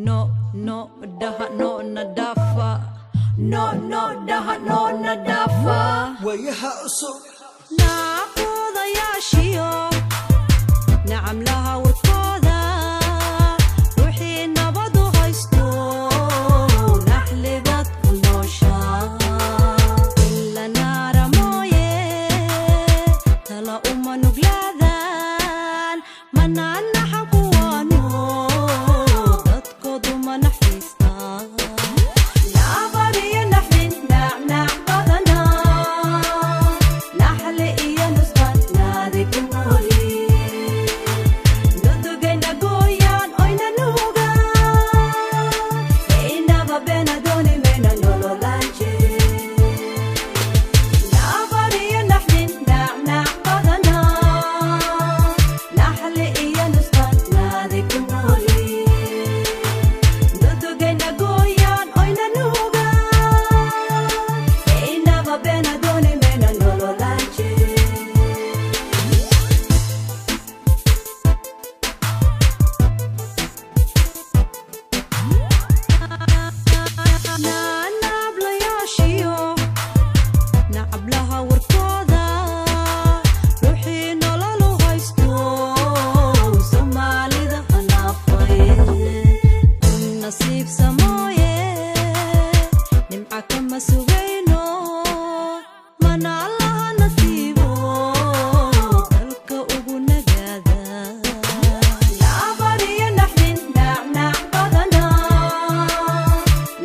No no dhaha no nadafa. No no dhaha no nadafa. Waayaha cusub. Nacaqoodayaashiyo nacamlaha warkooda, ruuxii nabadu haysto naxlibaad ku nooshaa ila naara mooye tala uma nuglaadaan manaanaxa kuwaano dadkoodu ma naxariistaan. Nabar iyo naxdin nacnac badanaa, naxli iyo nusqan naadi ku noolyihiin, nudugayna gooyaan oyna nuugaan, inaba beena dooni mayna nololaan jirin. Nabar iyo naxdin nacnac badanaa, naxli iyo nusqan naadi ku noolyihiin, nudugayna gooyaan oyna nuugaan, inaba beena dooni mayna nololaan jirin. Naanablayaashiyo nacablaha warkooda, ruuxii nololu haysto Soomaalida hanaafay kun nasiib samooye, nimca kama sugayno mana Allaha nasiibo dalka ugu nagaada. Nabar iyo naxdin nacnac badanaa,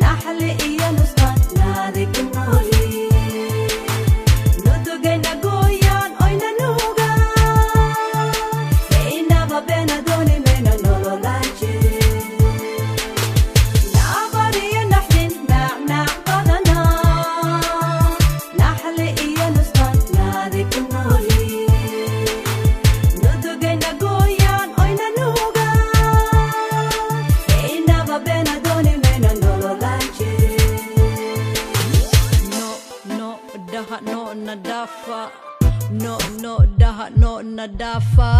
naxli iyo nusqan naadi ku noolyihiin, nudugayna gooyaan oyna nuugaan, inaba beena dooni mayna nololaan jirin. Nabar iyo naxdin nacnac badanaa, naxli iyo nusqan naadi ku noolyihiin, nudugayna gooyaan oyna nuugaan, inaba beena dooni mayna nololaan jirin. No no dhaha no nadafa. No no dhaha no nadafa.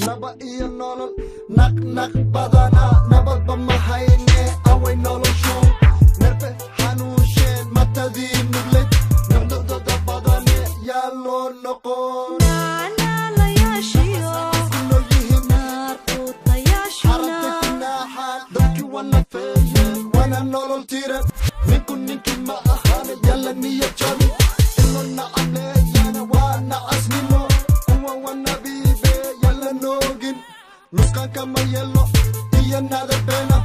Naba iyo nolol naq naq badanaa, nabadba ma hayne, away noloshu nerfe xanuunsheen matadii nugled nucdudada badane yaa loo noqon. Naanalayaashiyo ku nool yihiin naarquutayaashuna xarabta ku naaxaan dadkii wana feeyeen wana nolol tiran ninku ninkii ma ahaana yalla niya jabi ilo nacamleeyana waa nacasnimo kuwa wana biibe yalla noogin nusqaanka ma yeelo iyo naada beena.